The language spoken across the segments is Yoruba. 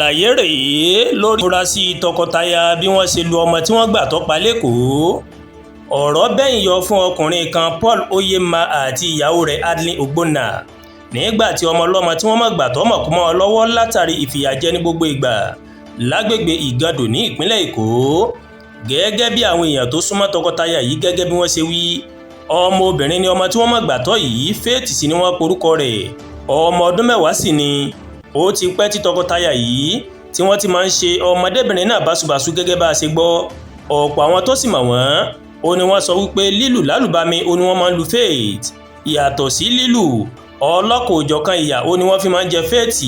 Àlàyé rèé lórí àfúrásì tọkọtaya bí wọ́n ṣe lu ọmọ tí wọ́n gbà tọ́ pa lẹ́kọ̀ọ́. Ọ̀rọ̀ bẹ́yìn yọ fún ọkùnrin kan, Paul Onyema, àti ìyàwó rẹ̀ Adeline Ogbonna, nígbà tí ọmọ ọlọ́mọ tí wọ́n mọ̀ gbà tọ́ mọ̀ kú mọ́ ọ lọ́wọ́ látàrí ìfìyàjẹ ní gbogbo ìgbà lágbègbè Ìgàdò ní ìpínlẹ̀ Èkó. Gẹ́gẹ́ bí àwọn èèyàn tó súnmọ́ tọkọtaya yìí gẹ́gẹ́ bí wọ́n ṣe wí, ọmọ obìnrin ni ọmọ tí wọ́n mọ̀ gbà tọ́ yìí. Faith sì ni wọ́n porúkọ rẹ̀. Ọmọ ọdún 10 sì ni. Ó ti pẹ́ tí tọkọtaya yìí tí wọ́n ti máa ń ṣe ọmọdébìnrin náà báṣubàṣu. Gẹ́gẹ́ bá a ṣe gbọ́, ọ̀pọ̀ àwọn tó sì mọ̀ wọ́n ó ní wọ́n sọ wípé lílù lálùbami ó ní wọ́n máa ń lu Faith. Yàtọ̀ sí lílù, ọlọ́kan-ò-jọ̀kan ìyà ó ní wọ́n fi máa ń jẹ Faith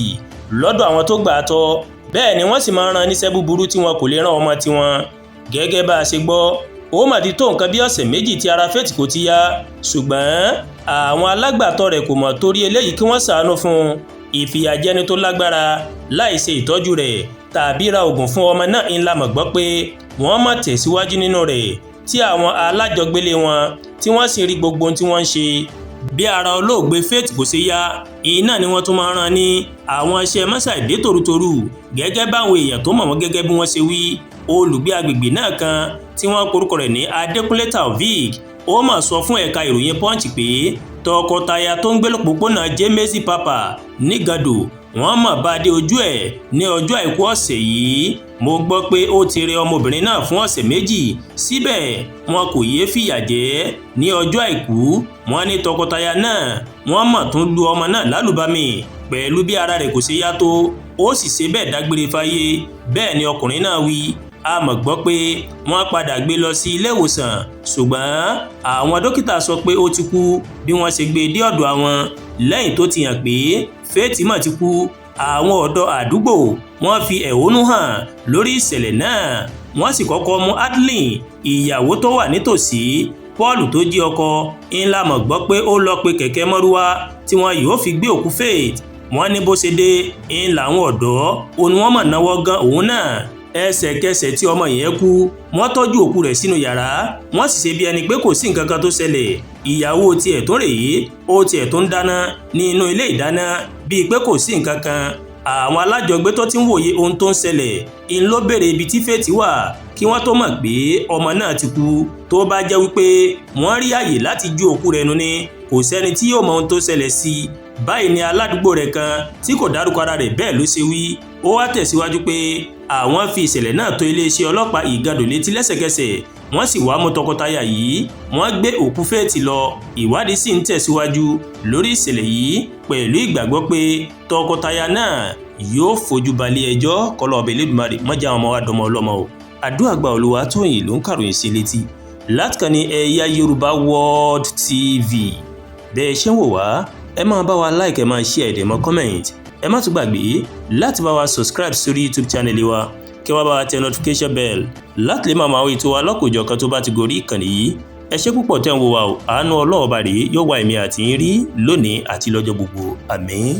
lọ́dọ̀ àwọn tó gbà á tọ́. Bẹ́ẹ̀ ni wọ́n sì máa ń rán níṣẹ́ búburú tí wọn kò lè rán ọmọ tiwọn. Gẹ́gẹ́ bá a ṣe gbọ́, ó mà ti tó nǹkan bí ọ̀sẹ̀ 2 tí ara Faith kò ti yá, ṣùgbọ́n àwọn alágbàtọ́ rẹ̀ kò mọ̀ torí eléyìí kí wọ́n ṣàánú fún un. Ìfìyàjẹni tó lágbára láì ṣe ìtọ́jú rẹ̀ tàbí ra oògùn fún ọmọ náà ńlá mọ̀ gbọ́ pé wọ́n mọ̀ tẹ̀síwájú nínú rẹ̀, tí àwọn alájọgbélé wọn tí wọ́n sì rí gbogbo ohun tí wọ́n ń ṣe. Bí ara olóògbé Faith kò ṣe yá, iná ni wọ́n tún máa ń rán ní àwọn iṣẹ́ mọ́ṣáìdé tòrútòrú, gẹ́gẹ́ báwọn èèyàn tó mọ̀ wọ́n gẹ́gẹ́ bí wọ́n ṣe wí. Olùgbé agbègbè náà kan tí wọ́n porúkọ rẹ̀ ní Adékúnlé Taofeek ó mà sọ fún ẹ̀ka ìròyìn Punch pé tọkọtaya tó ń gbé lọ́pọ̀pọ̀nà Jemesi Papa nígàdò, wọ́n mọ̀ bá dé ojú ẹ̀ ní ọjọ́ Àìkú ọ̀sẹ̀ yìí. "Mo gbọ́ pé ó ti rẹ ọmọbìnrin náà fún ọ̀sẹ̀ 2, síbẹ̀ wọn kò yéé fìyà jẹ. Ní ọjọ́ Àìkú, wọ́n ní tọkọtaya náà wọ́n mọ̀ tún lu ọmọ náà lálùbami pẹ̀lú bí ara rẹ̀ kò ṣe yá tó, ó sì ṣe bẹ́ẹ̀ dágbére fáyé." Bẹ́ẹ̀ ni ọkùnrin náà wí. A mọ̀ gbọ́ pé wọ́n padà gbé lọ sí ilé ìwòsàn, ṣùgbọ́n àwọn dókítà sọ pé ó ti kú bí wọ́n ṣe gbé e dé ọ̀dọ̀ àwọn. Lẹ́yìn tó ti hàn pé Faith mọ̀ ti kú, àwọn ọ̀dọ́ àdúgbò wọ́n fi ẹ̀hónú hàn lórí ìṣẹ̀lẹ̀ náà. Wọ́n sì kọ́kọ́ mú Adeline, ìyàwó tó wà nítòsí. Paul tó jí ọkọ ńlá mọ̀ gbọ́ pé ó lọ pe kẹ̀kẹ́ mọ́rúwá tí wọ́n yóò fi gbé òkú Faith. Wọ́n ní bó ṣe dé ń làwọn ọ̀dọ́ òun wọ́n mọ̀ náwó gan òun náà. Ẹsẹ̀kẹsẹ̀ tí ọmọ yẹn kú, wọ́n tọ́jú òkú rẹ̀ sínú yàrá, wọ́n sì ṣe bí ẹni pé kò sí nǹkan kan tó ṣẹlẹ̀. Ìyàwó tiẹ̀ tó rèé, ó tiẹ̀ tó ń dáná ní inú ilé ìdáná bíi pé kò sí nǹkan kan. Àwọn alájọgbé tó ti ń wòye ohun tó ń ṣẹlẹ̀ ń ló béèrè ibi tí Faith wà kí wọ́n tó mọ̀ pé ọmọ náà ti kú. Tó bá jẹ́ wípé wọ́n rí àyè láti ju òkú rẹ̀ nù ni, kò sẹ́ni tí yóò mọ ohun tó ṣẹlẹ̀ sí i. Báyìí ni aládùúgbò rẹ̀ kan tí kò dárúkọ ara rẹ̀ bẹ́ẹ̀ ló ṣe wí. Ó wá tẹ̀síwájú pé àwọn fi ìṣẹ̀lẹ̀ náà tó iléeṣẹ́ ọlọ́pàá Ìgàdò létí lẹ́sẹ̀kẹsẹ̀, wọ́n sì wá mú tọkọtaya yìí, wọ́n gbé òkú Faith lọ. Ìwádìí sì ń tẹ̀síwájú lórí ìṣẹ̀lẹ̀ yìí pẹ̀lú ìgbàgbọ́ pé tọkọtaya náà yóò fojú balẹ̀ ẹjọ́. Kọ́lọ́ ọbẹ̀ Elédùmarè mọ́jà àwọn ọmọ wa dọmọ ọlọ́mọ o. Àdúrà gba. Olúwatóyìn ló ń kàròyìn sí létí látìkànnì Ẹ̀yà Yorùbá World TV. Bẹ́ẹ̀ ṣe ń wò wá, ẹ máa bá wa like, ẹ máa share, ẹ dẹ̀ mọ́ comment. Ẹ má tún gbàgbé láti bá wa subscribe sórí YouTube channel wa, kí wọ́n bá wa tẹ notification bell láti lè máa mọ àwọn ètò wa lọ́kòjọ̀kan tó bá ti gorí ìkànnì yìí. Ẹ ṣé púpọ̀ tẹ́ ń wo wa o. Àánú Ọlọ́ọ̀ba rèé yóò wá èmi àti yín rí lónìí àti lọ́jọ́ gbogbo. Àmín.